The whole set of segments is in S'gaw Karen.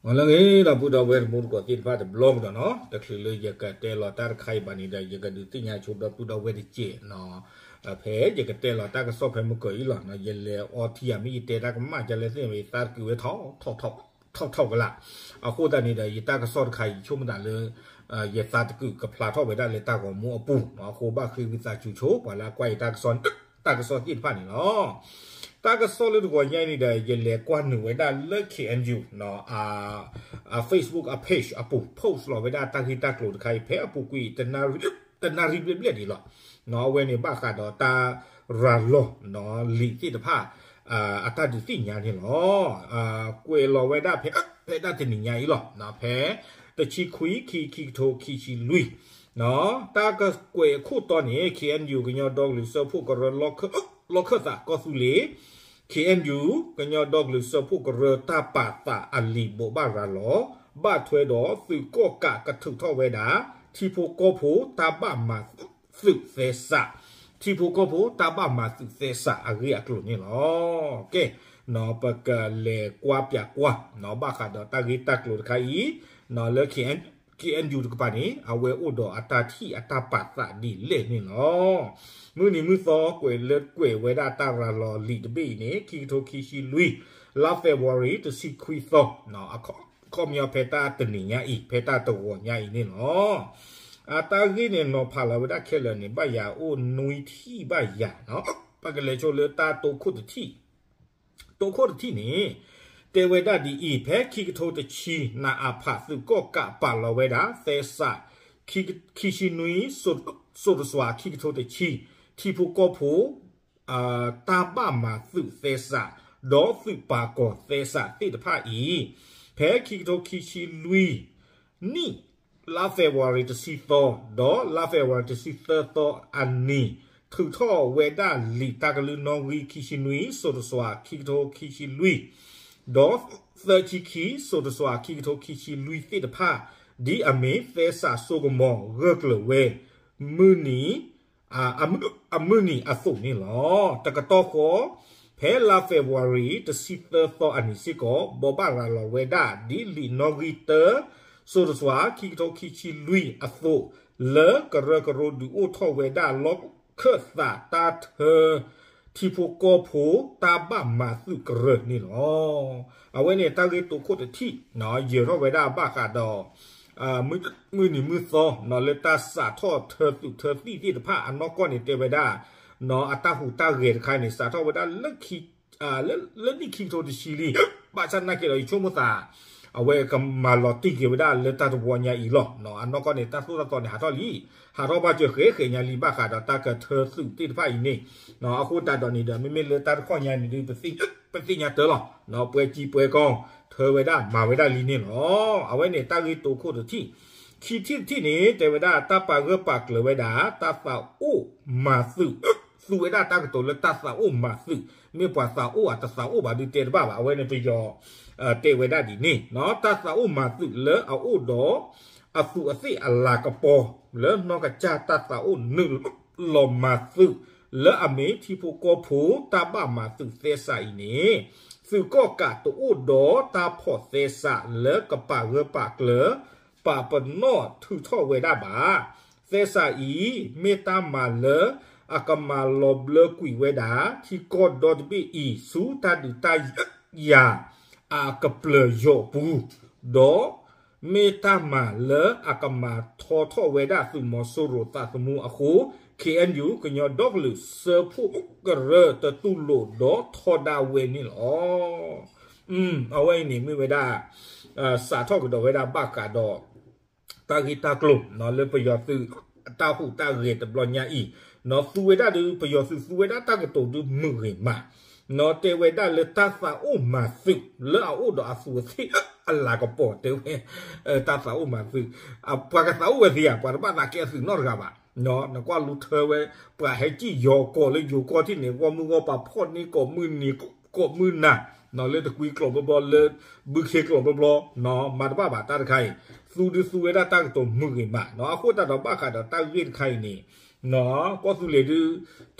လၢအဂ့ၤဒီး ပုၢ်ဒီဝဲၢ်တံၤသကိးသ့ၣ်တဖၣ်တဘျီကဒီးနီၤ, တချုးလၢယကတဲလီၤတၢ်တခါအံၤဘၣ်န့ၣ်ဒီး ယကဒုးသ့ၣ်ညါဆိဒီပုၢ်ဒီဝဲၢ်တက့ၢ်နီၤ, ဖဲယကတဲလီၤတၢ်ကစီၣ်ဖဲမုၢ်ကီၤအံၤလီၤ, ယလဲၤအီထံယၤ မ့ၢ်ယတဲတၢ်ကမၣ်ဒ်လဲၣ်သ့ၣ်ညါ ယသးတကုးဝဲထီၣ်ထီၣ်ထီၣ်ကလာ်, အဃိသတးန့ၣ်ဒီး ယတၢ်ကစီၣ်တခါအံၤ ယဆိကမိၣ်သးလၢ ယသးတကုးကဖျါထီၣ်ဝဲဒၣ်လၢတၢ်ဂီၤမူအပူၤ, အဃိဘၣ်ဃ့ဝံသးစူၤဆိ ပှၤလၢအကွၢ်ယတၢ်ကစီၣ် တၢ်ကစီၣ်သ့ၣ်တဖၣ်န့ၣ်လီၤ. တၢ်ကစီၣ်လၢတဂီၤညါအံၤန့ၣ်ဒီး ယလဲၤကွၢ်နုာ်ဝဲဒၣ်လၢ K N U အ Facebook အ page အပူၤ post လီၤဝဲဒၣ်တၢ်ဂ့ၢ်တၢ်ကျိၤတခါအံၤ ဖဲအပူၤကွံာ် တနၣ်ရံၣ်ဘျဲၣ်ဘျဲၣ်ဒံးလီၤ. အဝဲန့ၣ်ဘၣ်ဃးဒီးတၢ်ရၤလီၤ လံာ်သ့ၣ်တဖၣ် အတၢ်ဒုးသ့ၣ်ညါန့ၣ်လီၤ. ကွဲးလီၤဝဲဒၣ်ဖဲ ဖဲတၢ်တနံၤညါအံၤလီၤ. ဖဲ တဆံခွံ ခံ ခံကထိခံဆံလွံၢ် တၢ်ကကွဲးအခိၣ်တီန့ၣ် K N U ကညီဒီကလုာ်စၢဖှိၣ်ကရၢ လီၢ်ခၢၣ်သးကီၢ်သူလ့ၤ K N U ကညီဒီကလုာ်စၢဖှိၣ်ကရၢတၢ်ပာ်သးအလံာ်ဘိးဘၣ်ရၤလီၤ ဘၣ်ထွဲဒီးသုးကီၣ်ကးကထုးထီၣ်ဝဲဒၣ် ထံဖိကီၢ်ဖိတၢ်ဘၣ်မၤသုးသဲစး, ထံဖိကီၢ်ဖိတၢ်ဘၣ်မၤသုးသဲစးအဂ့ၢ်အကျိၤန့ၣ်လီၤ. ကဲ ပကလဲၤကွၢ်ပၠးကွၢ် ဘၣ်ဃးဒီးတၢ်ဂ့ၢ်တၢ်ကျိၤတခါအံၤ လၢ K N U တကပၤန့ၣ် အဝဲအိၣ်ဒီးအတၢ်ထံၣ်အတၢ်ပာ်သးဒ်လဲၣ်န့ၣ်လီၤ. မုၢ်နံၤမုၢ်သီကွဲးလၢကွဲးဝဲဒၣ်တၢ်ရၤလီၤလံာ်တဘ့ၣ်အံၤန့ၣ် ခံကထိခံဆံလွံၢ် လါ February တဆံခွံသီ အခီပညီဖဲတၢ်တနံၤညါအံၤ ဖဲတၢ်တဂီၤညါအံၤန့ၣ်လီၤ. အတၢ်ဂ့ၢ်န့ၣ်နီၤဖးလီၤဝဲဒၣ်ခဲလၢာ်န့ၣ် ဘၣ်ယၤအိၣ်နွံထံၣ်ဘၣ်ယၤနီၤ, ပကလဲၤဆိလၢတၢ်တိခိၣ်တထံၣ် တိခိၣ်တထံၣ်န့ၣ် တဲဝဲဒၣ်ဒ်အံၤ, ဖဲခံကထိတဆံ နအဖ သုးကီၣ်ကးပာ်လီၤဝဲဒၣ် သဲစး ခံဆံနွံ စိၤတစွး ခံကထိတဆံ ထံဖိကီၢ်ဖိ တၢ်ဘၣ်မၤသုးသဲစး ဒီးသုးပာ်ကီၤသဲစးသ့ၣ်တဖၣ်အံၤ ဖဲခံကထိခံဆံလွံၢ်နံၣ် လါ February တဆံသီ ဒီးလါ February တဆံသၢသီအနံၤ ထုးထီၣ်ဝဲဒၣ်လံာ်တၢ်ကလုၢ်နီၣ်ဂံၢ် ခံဆံနွံ စိၤတစွး ခံကထိခံဆံလွံၢ် ဒီးသၢဆံခံ စိၤတစွး ခံကထိခံဆံလွံၢ်သ့ၣ်တဖၣ် ဒ်အမ့ၢ်သဲစးစိကမီၤ ဂၢၢ်ကျၢၤဝဲ မုၢ်နံၤ အမုၢ်နံၤအသိးန့ၣ်လီၤ. တကတီၢ်ဃီ ဖဲလါ February တဆံသၢသီအနံၤစ့ၢ်ကီး ဘိးဘၣ်ရၤလီၤဝဲဒၣ် ဒ်လံာ်နီၣ်ဂံၢ်တၢ စိၤတစွး ခံကထိခံဆံလွံၢ်အသိး လၢကရၢကရိဒုးအိၣ်ထီၣ်ဝဲဒၣ် လီၢ်ခၢၣ်သးတၢ်ထၢ ထံဖိကီၢ်ဖိတၢ်ဘၣ်မၤသုးကရၢန့ၣ်လီၤ. အဝဲန့ၣ်တၢ်ဂ့ၢ်တိခိၣ်တထံၣ် ယဲၤထီၣ်ဝဲဒၣ်ဘၣ်ဃးဒီး မုၢ်နံၤမုၢ်သီ လၢတၢ်စးထီၣ်ထၢသုးထၢသံၣ်သ့ၣ်တဖၣ်အနီၢ်ကီၢ်န့ၣ် တဲဝဲဒၣ် အတၢ်ဟူးတၢ်ဂဲၤတခါန့ၣ် စးထီၣ်ဝဲဒၣ် လၢနံၣ်ခံကထိတဆံလံ. ဘၣ်ဆၣ်နာ်က့ဒီး ယဆိကမိၣ်သး အဝဲကမၤလီၤတံၢ်က့ၤဝဲဒၣ်လၢတၢ်တဝီညါအံၤလီၤ. အနီၢ်ကီၢ်န့ၣ် တၢ်သိၣ်တၢ်သီန့ၣ် ဟးထီၣ်လံ ဟးထီၣ်ဘၣ်စၢၤဃဲးဃဲးညါလံ ဘၣ်ဃးဒီးတၢ်ကထၢသုးသ့ၣ်တဖၣ်အံၤန့ၣ် အဃိသတးဒီးန့ၣ်ဒီး မ့မ့ၢ်လၢတၢ်တခီညါန့ၣ်ဒုး ပသ့ၣ်ညါတၢ်လီၤ. ပှဲၤကံပှဲၤကီ ထၢဝဲဒၣ်မၤဝဲဒၣ်လံန့ၣ်လီၤ. အဝဲန့ၣ်တၢ်ဂ့ၢ်တိခိၣ်တထံၣ် ခံထံၣ်တထံၣ်န့ၣ် တဲဝဲဒၣ် တၢ်ပာ်ဂၢၢ်ပာ်ကျၢၤဝဲဒၣ် တၢ်သးအိၣ်မၤသုး သူဝဲဒၣ်တၢ်ကတိၤလၢတၢ်သးအိၣ်မၤသုး မ့ၢ်ပှၤသးအိၣ်အတသးအိၣ်ဘၣ်ဒုးတဲတဘၣ်ဘၣ်. အဝဲန့ၣ်ပယီၤ တဲဝဲဒၣ်ဒ်န့ၣ် တၢ်သးအိၣ်မၤသုးလၢအအိၣ်ဒီး အသူးအသ့ၣ်အလၤကပီၤ လၢနီၢ်ကစၢ်တၢ်သးအိၣ်နုာ်လီၤမၤသုး လၢအမ့ၢ်ထံဖိကီၢ်ဖိတၢ်ဘၣ်မၤသုးသဲစးအံၤန့ၣ် သုးကီၣ်ကးတအိၣ်ဒီးတၢ်ဖီၣ်သဲစးလၢကပာ်ဂၢၢ်ပာ်ကျၢၤ ပာ်ပနီၣ်ထုးထီၣ်ဝဲဒၣ်ဘၣ်. သဲစးအံၤ မ့ၢ်တၢ်မၤလၢအကမၤလီၤဘျၢကွံာ်ဝဲဒၣ် ထံကီၢ်ဒီတဘ့ၣ်အံၤ ဆူတၢ်ဒုးတၢ်ယၤ အကပျၢၤယီၤပူၤ, ဒီးမ့ၢ်တၢ်မၤလၢအကမၤထီထီၣ်ဝဲဒၣ်သုးမီၤစိရိၤသးသမူအဃိ K N U ကညီဒီကလုာ်စၢဖှိၣ်ကရၢတတူၢ်လိာ်ဒီးထီဒါဝဲန့ၣ်လီၤ. အဝဲအံၤန့ၣ်မ့ၢ်ဝဲဒၣ် စးထီၣ်ကဒီးဝဲဒၣ်ဘၣ်ဃးဒီး တၢ်ဂ့ၢ်တၢ်ကျိၤ လၢပယီၤသုး တၢ်ဟူးတၢ်ဂဲၤတဘျီညါအံၤ သူဝဲဒၣ်ဒုး ပယီၤသုးသူဝဲဒၣ်တၢ်ကတိၤဒုးမုာ်ဂ့ၤမး တဲဝဲဒၣ်လၢတၢ်သးအိၣ်မၤသုးလၢအအိၣ်ဒီးအသူးအသ့ၣ်အလၤကပီၤတဲဝဲ တၢ်သးအိၣ်မၤသုး ပှၤကသးအိၣ်ဝဲသ့ဧါ ပှၤတဘၣ်သးကဲအသုးနီတဂၤဘၣ်. နကွၢ်လူထၢဝဲ ပှၤဟဲကံၣ်ယီၤကီးလၢယိၤကီၢ်ထံၣ်န့ၣ် ဂီၢ်မုၢ်ဂီၢ်ပၤဖီၣ်န့ၢ်ကိးမုၢ်နံၤ ကိးမုၢ်နၤ လၢတကွံကျိာ်ဘျီဘျီ လၢဘုခ့ကျိာ်ဘျီဘျီ မၤတဘၣ်ဘၣ်တၢ်တခါအံၤ သူဒုးသူဝဲဒၣ်တၢ်ကတိၤမုာ်ဂ့ၤမး အဃိသတးဒီးဘၣ်ဃးဒီးတၢ်ဂ့ၢ်တခါအံၤန့ၣ် ကီၢ်သူလ့ၤဒုး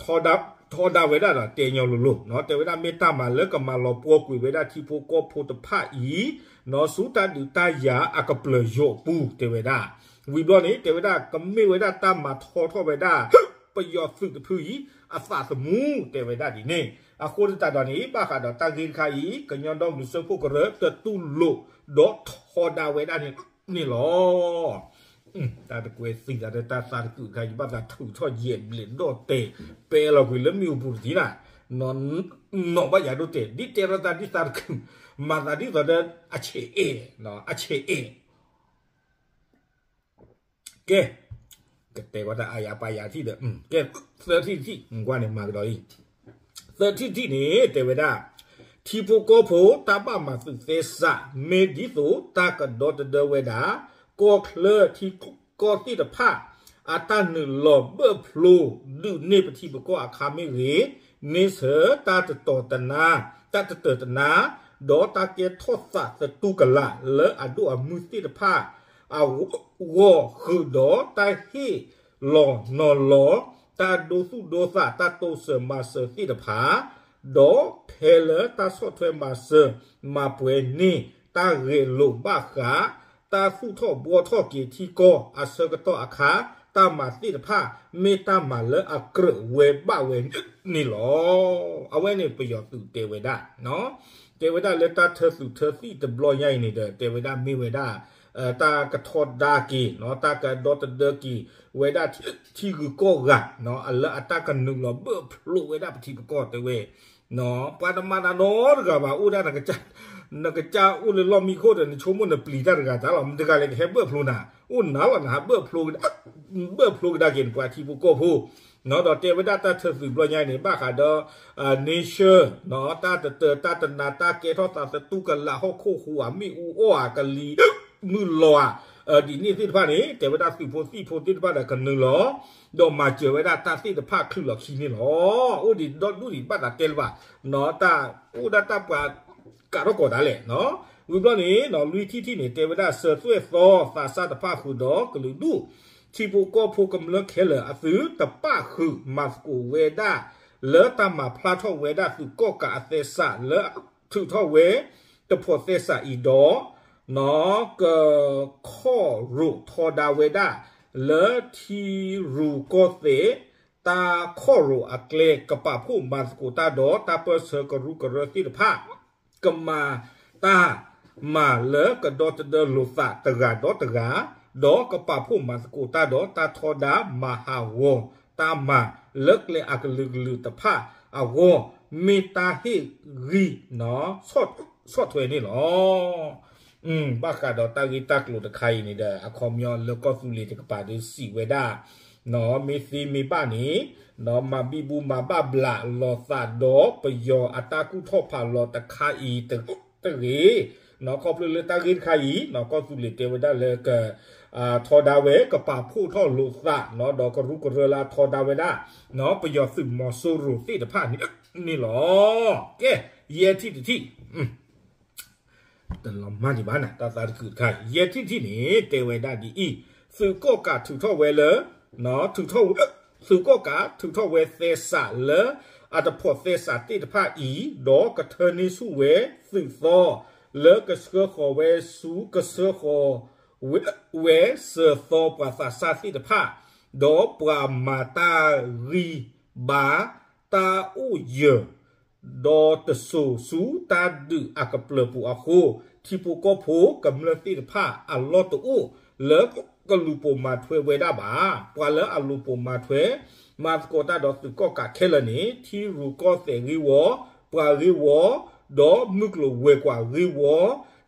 ထီဒါ ထီဒါဝဲဒၣ်ဒီးတဲညီလိၤလိၤ တဲဝဲဒၣ်မ့ၢ်တၢ်မၤလၢကမၤလီၤပှီၢ်ကွံာ်ဝဲဒၣ်ထံဖိကီၢ်ဖိတဖၣ်အံၤ ဆူတၢ်ဒုးတၢ်ယၤအကပျၢၤယိာ်ပူၤ တဲဝဲဒၣ်. ဝံၤဘျီန့ၣ် တဲဝဲဒၣ်ကမ့ၢ်ဝဲဒၣ်တၢ်မၤထီထီၣ်ဝဲဒၣ် ပယီၤသုးတဖုအံၤ အသးသမူ တဲဝဲဒၣ်ဒ်န့ၣ်. အဃိသတးဒီးန့ၣ် ဘၣ်ဃးဒီးတၢ်ဂ့ၢ်တခါအံၤ ကညီဒီကလုာ်စၢဖှိၣ်ကရၢ တတူၢ်လိာ်ဒီးထီဒါဝဲဒၣ်န့ၣ်လီၤ. တၢ်တကွဲသံသးဒီးတၢ်သးတကုာ်တခါ ယဘၣ်သးထုးထီၣ်ယဲၢ်ဘျဲၣ်ဒီၣ်တဲာ် ပဲလီၤကွံာ်လၢမ့ၣ်အူပူၤတထံၣ်နၤ, နီၢ်ဘၣ်ယၤဒိၣ်တဲာ် ဒ်တဲရၢၣ်တၢ်ဒ်သးတကုာ် မၤသးဒ်သိးဒီး အဆဲးအဲၣ် အဆဲးအဲၣ် ကဲ, ကတဲဝဲတၢ်အါယၤပာ်ယၤထံၣ်ဒီး ကဲ, သၢထံၣ်တထံၣ် ကွၢ်န့ၣ်မၤကဒီးအံၤ, သၢထံၣ်တထံၣ်န့ၣ် တဲဝဲဒၣ် ထံဖိကီၢ်ဖိ တၢ်ဘၣ်မၤသုးသဲစး မ့ၢ်ဒ်သိးတၢ်ကဒီတဒၢဝဲဒၣ် ကီၢ်ချၢထံကီၢ်သ့ၣ်တဖၣ် အတၢ်နုာ်လီၤဘၢၣ်ဖျိ ဒုးန့ၢ်ပထံပကီၢ်အခါမ့ၢ်ဂ့ၤ, န့ဆၢၣ်တၢ်တတီၤတနါ, တၢ်တတၢၤတနါ, ဒီးတၢ်ကဲထီၣ်သးသတူၢ်ကလာ်လၢအဒိၣ်အမုၢ်သ့ၣ်တဖၣ် အဂီၢ်ဃုာ်ဒီးတၢ်ဟ့ၣ်လီၤနီၤလီၤ တၢ်ဒိသူၣ်ဒိသး တၢ်တိစၢၤမၤစၢၤသ့ၣ်တဖၣ်, ဒီးဖဲလၢတၢ်ဆီၣ်ထွဲမၤစၢၤမၤပှဲၤန့ၢ် တၢ်ဂဲၤလိာ်ဘၣ်ဃး တၢ်သူၣ်ထီၣ်ဘှီထီၣ်က့ၤထံကီၢ်အဆၢကတီၢ်အခါ တၢ်မၤသ့ၣ်တဖၣ် မ့ၢ်တၢ်မၤလၢအကြၢးဝဲဘၣ်ဝဲန့ၣ်လီၤ. အဝဲန့ၣ်ပယီၤသုးတဲဝဲဒၣ် တဲဝဲဒၣ်လၢတၢ်ထၢသုးထၢသံၣ်တဘျီညါအံၤန့ၣ်ဒီး တဲဝဲဒၣ်မ့ၢ်ဝဲဒၣ် တၢ်ကထီဒါက့ၤ တၢ်ကဒီတဒၢက့ၤဝဲဒၣ်ထံဂုၤကီၢ်ဂၤ လၢအတၢ်ကနုာ်လီၤဘၢၣ်ဖျိဝဲဒၣ်ပထံပကီၢ်တဲဝဲ ပှၤတမၤတၢ်နီတဂၤဘၣ် အိၣ်ဒၣ် နကစၢ်အိၣ်လၢလီၢ်မံခိၣ်ဒီး နဆိကမိၣ်နပျံၤတၢ်တဂၤတၢ်လီၤ မတဂၤလဲၤကဟဲဘၢၣ်ဖျိနၤ အိၣ်နၤလီၤနဟးဘၢၣ်ဖျိ ဘၢၣ်ဖျိကဒါက့ၤနပှၤထံဖိကီၢ်ဖိ ဒီးတဲဝဲဒၣ်တၢ်ထၢသုးဘျီညါန့ၣ် ဘၣ်ဃးဒီး nation တၢ်တတၢၤတၢ်တနါ တၢ်ကဲထီၣ်သးသတူၢ်ကလာ် ဟီၣ်ခိၣ်ဟူးဧါ မ့ၣ်အူအီၣ်ဧါ ကလံၤမုၢ်လီၤဧါ ဒ်န့ၣ်သ့ၣ်တဖၣ်န့ၣ် တဲဝဲဒၣ်သုးဖိသံၣ်ဖိသ့ၣ်တဖၣ်ဒီးကနုာ်လီၤ ဒီးမၤစၢၤဝဲဒၣ်တၢ်သ့ၣ်တဖၣ်ချုးလီၤခံန့ၣ်လီၤ. အိၣ်ဒံးဒီဒူၣ်ဒံးဘၣ်သးတဲလၢၤဘၣ် တၢ်အိၣ်ဒၣ်တၢ်ပှၤကးထီၣ်ကီးဒၣ်လဲာ် ဝံၤဘျီန့ၣ် လွံၢ်ထံၣ်တထံၣ်န့ၣ် တဲဝဲဒၣ်စၢၤသွဲၣ်သီသးစၢ်တဖၣ်ဃုာ်ဒီးကလုာ်ဒူၣ် ထံဖိကီၢ်ဖိကမျၢၢ်ခဲလၢာ်အသုး တပၣ်ဃုာ်မၤသကိးဝဲဒၣ် လၢတၢ်မၤဖျါထီၣ်ဝဲဒၣ်သုးကီၣ်ကးအသဲစးလၢထုးထီၣ်ဝဲ တဖိးသဲစးအံၤဒီး ကခီၣ်ရိးထီဒါဝဲဒၣ် လၢထံရူၢ်ကီၢ်သဲး တၢ်ခီၣ်ရိးအကျဲ ကပာ်ဖှိၣ်မၤသကိးတၢ်ဒီးတၢ်ပၢၢ်ဆၢကရူၢ်ကရၢသ့ၣ်တဖၣ် ကမၤတၢ်မၤလၢကဒီတဒၢလိာ်သးတဂၤဒီးတဂၤ, ဒီးကပာ်ဖှိၣ်မၤသကိးတၢ်ဒီးတၢ်ထီဒါမၤဟးဂီၤတၢ်မၤလၢကျဲအကလုာ်ကလုာ်တဖၣ်အဂီၢ် မ့ၢ်တၢ်ဟ့ၣ်ဂံၢ်ဆီၣ်ထွဲန့ၣ်လီၤ. ဘၣ်ဃးဒီးတၢ်ဂ့ၢ်တၢ်ကျိၤတခါအံၤန့ၣ်ဒီး အခီပညီလၢကီၢ်သူလ့ၤတကပၤဒီးစံးဝဲဒၣ် မ့ၢ်သ့မ့ၢ်ဘၣ်န့ၣ် မၤဘံဘူမၤဘၣ်ဘျးလိာ်သးဒီးပယီၤအတၢ်ကူၣ်ထီၣ်ဖးလီၤတခါအံၤတဂ့ၤ, ခီဖျိလၢတၢ်ဂ့ၢ်တခါအံၤ ကီၢ်သူလ့ၤတဲဝဲဒၣ်လၢက ထီဒါဝဲ ကပာ်ဖှိၣ်ထီၣ်လိာ်သး ဒီးကရူၢ်ကရၢလၢအထီဒါဝဲဒၣ် ပယီၤသုးမီၤစိရိၤသ့ၣ်တဖၣ်န့ၣ်လီၤ. ကဲ, ယဲၢ်ထံၣ်တထံၣ် တလီၤမၢ်ဒံးဘၣ်နၤ တၢ်သးတကုာ်တခါ ယဲၢ်ထံၣ်တထံၣ်န့ၣ် တဲဝဲဒၣ်ဒ်အံၤ, သုးကီၣ်ကးထုးထီၣ်ဝဲလၢ ထုးထီၣ်ဝဲ သုးကီၣ်ကးထုးထီၣ်ဝဲသဲစးလၢ အတဖိးသဲစးသ့ၣ်တဖၣ်အံၤ ဒီးကထၢန့ၢ်ဆူၣ်ဝဲသုးသီ လၢကဆှၢဃီၤဝဲဆူ ကဆှၢဃီၤဝဲ ဝဲစၢၤသီပှၤသးစၢ်သ့ၣ်တဖၣ်, ဒီးပှၤမၤတၢ်ဂံၢ်ဘါ တၢ်အိၣ်ယၢၤ ဒီးတစိၤဆူတၢ်ဒုးအကပျၢၤပူၤအဃိ, ထံဖိကီၢ်ဖိကမျၢၢ်သ့ၣ်တဖၣ်အလီၢ်တအိၣ် လၢကလူၤပိာ်မၤထွဲဝဲဒၣ်ဘၣ်. ပှၤလၢအလူၤပိာ်မၤထွဲ မၤသကိးတၢ်ဒီးသုးကီၣ်ကးခဲလၢာ်န့ၣ် ထံရူၢ်ကီၢ်သဲးဂ့ၢ်ဝီ, ပှၤဂ့ၢ်ဝီ, ဒီးမုၢ်ကျိၤဝဲၤကွာ်ဂ့ၢ်ဝီ,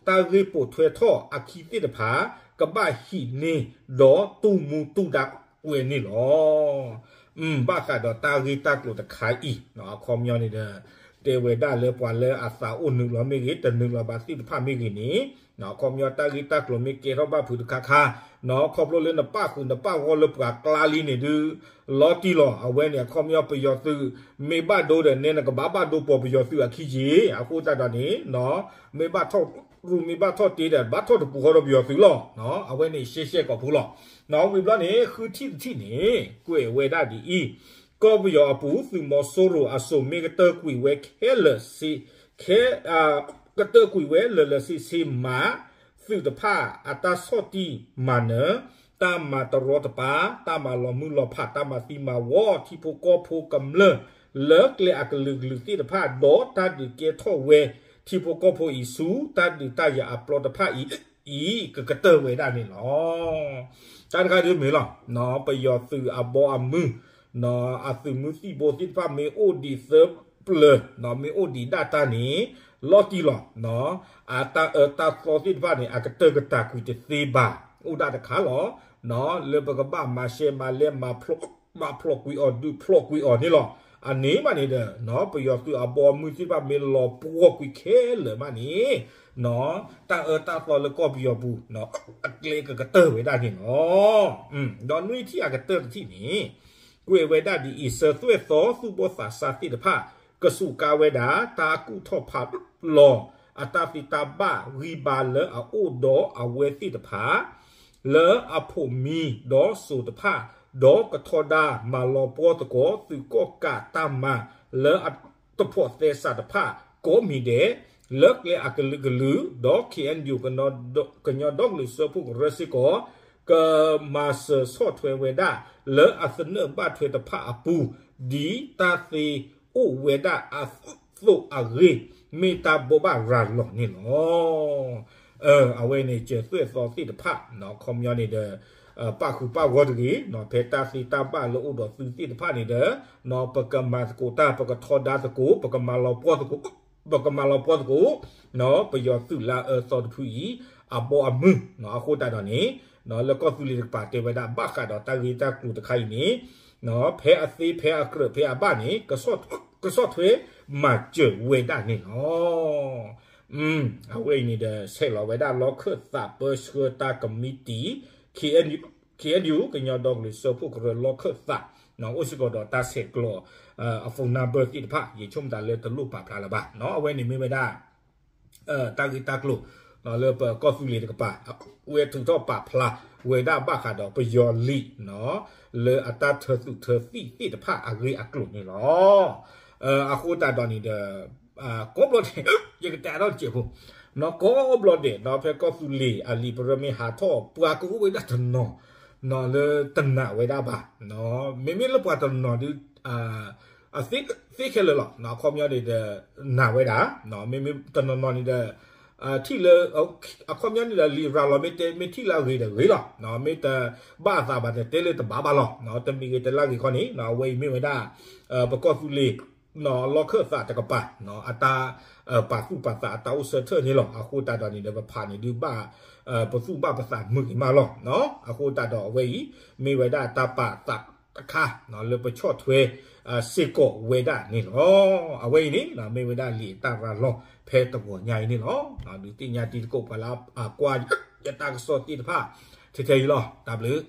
တၢ်ဂ့ၢ်ပိာ်ထွဲထီၣ်အခံသ့ၣ်တဖၣ် ကဘၣ်ဟံးန့ၢ် ဒီးတူၢ်မူတူၢ်ဒါဝဲန့ၣ်လီၤ. ဘၣ်ဃးဒီးတၢ်ဂ့ၢ်တၢ်ကျိၤတခါအံၤ အခီပညီန့ၣ်ဒီး တဲဝဲဒၣ်လၢပှၤလၢအသးအိၣ်နုာ်လီၤမ့ၢ်ဂ့ၤ တနုာ်လီၤဘၣ်သ့ၣ်တဖၣ်မ့ၢ်ဂ့ၤန့ၣ် အခီပညီတၢ်ဂ့ၢ်တၢ်ကျိၤမ့ၢ်ကဲထီၣ်ဘၣ်ဖုးတခါခါ ခီဖျိလၢနပၣ်ဃုာ်နပၣ်ဂီၢ်လၢပှၤကျါလံန့ၣ်ဒုး လီၤတံၢ်လီၤ. အဝဲန့ၣ်အခီပညီပယီၤသုး မ့ၢ်ဘၣ်ဒိဒီးနဲနကဘၣ်ဘၣ်ဒိပိာ်ပယီၤသုးအခံက့ၤ အဃိသတးဒီးန့ၣ် မ့ၢ်ဘၣ်ထီၣ်ရူၢ်မ့ၢ်ဘၣ်ထီၣ်တ့ဒီး ဘၣ်ထီၣ်တပူၤဃီဒီးပယီၤသုးလီၤ. အဝဲန့ၣ်ရှဲရှဲကိာ်ဖိလီၤ. ဝံၤဘျီန့ၣ် ဃုထံၣ်တထံၣ်န့ၣ် ကွဲးဝဲဒၣ်ဒ်အံၤ, ကီၢ်ပယီၤအပူၤ သုးမီၤစိရိၤအစိၤမ့ၢ်ကတၢၢ်ကွံာ်ဝဲခဲလၢာ်ဆ့, ခဲ, ကတၢၢ်ကွံာ်ဝဲလၢာ်လၢာ်ဆ့ဆ့မး, သုးတဖၣ်အတၢ်ဆီၣ်တံၢ်မၤနၢၤ, တၢ်မၤတရီတပါ, တၢ်မၤလီၤမုၢ်လီၤဖး, တၢ်မၤသံမၤဝီ, ထံဖိကီၢ်ဖိကမျၢၢ် လၢကျဲအကလုာ်ကလုာ်သ့ၣ်တဖၣ် ဒီးတၢ်ဒုးကဲထီၣ်ဝဲ ထံဖိကီၢ်ဖိအံၤဆူ တၢ်ဒုးတၢ်ယၤအပျီတဖၣ်အံၤ အံၤ ကကတၢၢ်ဝဲဒၣ်န့ၣ်လီၤ. တၢ်တခါဒ်မ့ၢ်လီၤ, ပယီၤသုးအဘီအမုၢ် အသုးမုၢ်သံၣ်ဘိသ့ၣ်တဖၣ်မ့ၢ်အိၣ်ဒံးသၢပျၢၤ, မ့ၢ်အိၣ်ဒံးဒၣ်တၢ်န့ၣ် လီၤတံၢ်လီၤ. အတၢ်အၢတၢ်သီသ့ၣ်တဖၣ်န့ၣ် အကတၢၢ်ကတၢၢ်ကွံာ်တသ့ဘၣ်, အိၣ်ဒၣ်တခါလီၤ. လၢပကဘၣ်မၤရှဲမၤလဲ မၤဖျိးကွံာ်အီၤ ဒုးဖျိးကွံာ်အီၤန့ၣ်လီၤ. အန့ၣ်မးန့ၣ်ဒီး ပယီၤသုးအဘီအမုၢ်သ့ၣ်တဖၣ်မ့ၢ်လီၤပှီၢ်ကွံာ်ခဲလၢာ်မးန့ၣ် တၢ်အၢတၢ်သီလၢကီၢ်ပယီၤပူၤ အကျဲကကတၢၢ်ဝဲဒၣ်န့ၣ်လီၤ. ဒီးနွံထံၣ်အကတၢၢ်တထံၣ်န့ၣ် ကွဲးဝဲဒၣ်ဒ်အံၤ, စၢၤသွဲၣ်သီသူၣ်ဘီၣ်သးစၢ်သ့ၣ်တဖၣ် ကစူးကါဝဲဒၣ် တၢ်ကူၣ်ထီၣ်ဖးလီၤ အတၢ်သ့တၢ်ဘၣ်ဂံၢ်ဘါလၢအအိၣ်ဒီးအဝဲသ့ၣ်တဖၣ် လၢအဖိးမံဒီးစိၤတဖၣ်, ဒီးကထီဒါမၤလီၤပှီၢ်သကိး သုးကီၣ်ကးတၢ်မၤ လၢအတဖိးသဲစးတဖၣ်ကိးမံၤဒဲး လၢကျဲအကလုာ်ကလုာ်, ဒီး ခ့ၣ်အဲၣ်ယူၣ် ကညီဒီကလုာ်စၢဖှိၣ်ကရၢစ့ၢ်ကီး ကမၤစၢၤဆီၣ်ထွဲဝဲဒၣ် လၢအသနၢၣ်ဘၣ်ထွဲတဖၣ်အပူၤ ဒ်တၢ်သ့အိၣ်ဝဲဒၣ်အသိးအဂ့ၢ် မ့ၢ်တၢ်ဘိးဘၣ်ရၤလီၤန့ၣ်လီၤ. အဝဲန့ၣ် စၢၤသွဲၣ်သီသ့ၣ်တဖၣ် အခီပညီန့ၣ်ဒီး ပာ်ဃုာ်ပာ်ဂီၢ်တဂ့ၤ, ဖဲတၢ်သ့တၢ်ဘၣ်လၢအိၣ်ဒီးသုးသ့ၣ်တဖၣ်န့ၣ်ဒီး ပကမၤသကိးတၢ်, ပကထီဒါသကိး, ပကမၤလီၤပှီၢ်သကိး, ပကမၤလီၤပှီၢ်သကိး ပယီၤသုးလၢအအၢသီတဖုအံၤ အဘီအမုၢ်, အဃိသတးဒီးန့ၣ် လၢကီၢ်သူလ့ၤတကပၤတဲဝဲဒၣ် ဘၣ်ဃးဒီးတၢ်ဂ့ၢ်တၢ်ကျိၤတခါအံၤန့ၣ် ဖဲအသ့ဖဲအကြၢးဖဲအဘၣ်န့ၣ် ကဆီၣ်ထွဲမၤစၢၤဝဲဒၣ်န့ၣ်လီၤ. အဝဲအံၤန့ၣ်ဒီး ဆဲးလီၤဝဲဒၣ်လီၢ်ခၢၣ်သး ပၢဆှၢတၢ်ကမံးတံာ် ခ့ၣ်အဲၣ်ယူၣ် ကညီဒီကလုာ်စၢဖှိၣ်ကရၢလီၢ်ခၢၣ်သး အိၣ်စ့ၢ်ကီးဒီးတၢ်ဆဲးကျိး အ phone number သ့ၣ်တဖၣ် ယဆိကမိၣ်သးလၢတလိၣ်ပာ်ဖျါလၢၤဘၣ်. အဝဲန့ၣ်မ့ၢ်ဝဲဒၣ် တၢ်ဂ့ၢ်တၢ်ကျိၤ လၢပကီၢ်သူလ့ၤတကပၤ ဝဲထုးထီၣ်ပာ်ဖျါဝဲဒၣ်ဘၣ်ဃးဒီးပယီၤလံာ် လၢအတၢ်ထၢသုးထၢသံၣ်သ့ၣ်တဖၣ်အဂ့ၢ်အကျိၤန့ၣ်လီၤ. အဃိသတးဒီးန့ၣ်ဒီး ကိးဘျီဒဲး ယကတဲအါထီၣ်တစဲးဖိ ကိးဘျီဒဲး ဖဲကီၢ်သူလ့ၤအလံာ်ပရၢမ့ၢ်ဟးထီၣ် ပှၤကအိၣ်ဝဲဒၣ်တနီၤ လၢတနာ်ဝဲဒၣ်ဘၣ်. မ့မ့ၢ်လၢပှၤတနီၤဒုး သ့ခဲလၢာ်လီၤ. အခီပညီန့ၣ်ဒီး နာ်ဝဲဒၣ် မ့မ့ၢ်တနီၤနီၤန့ၣ်ဒီး ထံၣ်လၢ အခီပညီန့ၣ်ဒီး လံာ်ရၤလီၤမ့ၢ်တဲ မ့ၢ်ထံၣ်လၢအဂ့ၤဒီးဂ့ၤလီၤ. မ့ၢ်တဘၣ်အသးဘၣ်ဒီး တဲလၢတဘၣ်ဘၣ်လီၤ. တမံၤဂ့ၤတလၢဂ့ၤခီန့ၣ် အဝဲအံၤမ့ၢ်ဝဲဒၣ် ပကီၢ်သူလ့ၤ လီၢ်ခၢၣ်သးတကပၤ အတၢ်ပာ်သူၣ်ပာ်သးအတၢ်အိၣ်ဆၢထၢၣ်န့ၣ်လီၤ. အဃိသတးဒီးန့ၣ်ဒီး ပဖးန့ၣ်ဒုးဘၣ် ပသူၣ်ဘၣ်ပသးမုာ်ဂ့ၤမးလီၤ. အဃိသတးဒီးအဝဲအံၤ မ့ၢ်ဝဲဒၣ်တၢ်ပာ်သးတခါ လၢပဆီၣ်ထွဲ စ့ၢ်ကီးဝဲဒၣ်န့ၣ်လီၤ. အဝဲအံၤန့ၣ် မ့ၢ်ဝဲဒၣ်လံာ်အတၢ်ရၤလီၤဖဲတဂီၤညါအံၤန့ၣ်လီၤ. ဒုးသ့ၣ်ညါတံၤသကိးပှၤလၢအကွၢ်ယတၢ်ကစီၣ်သ့ၣ်တဖၣ် ထဲထဲအံၤလီၤ. တၢ်ဘျုး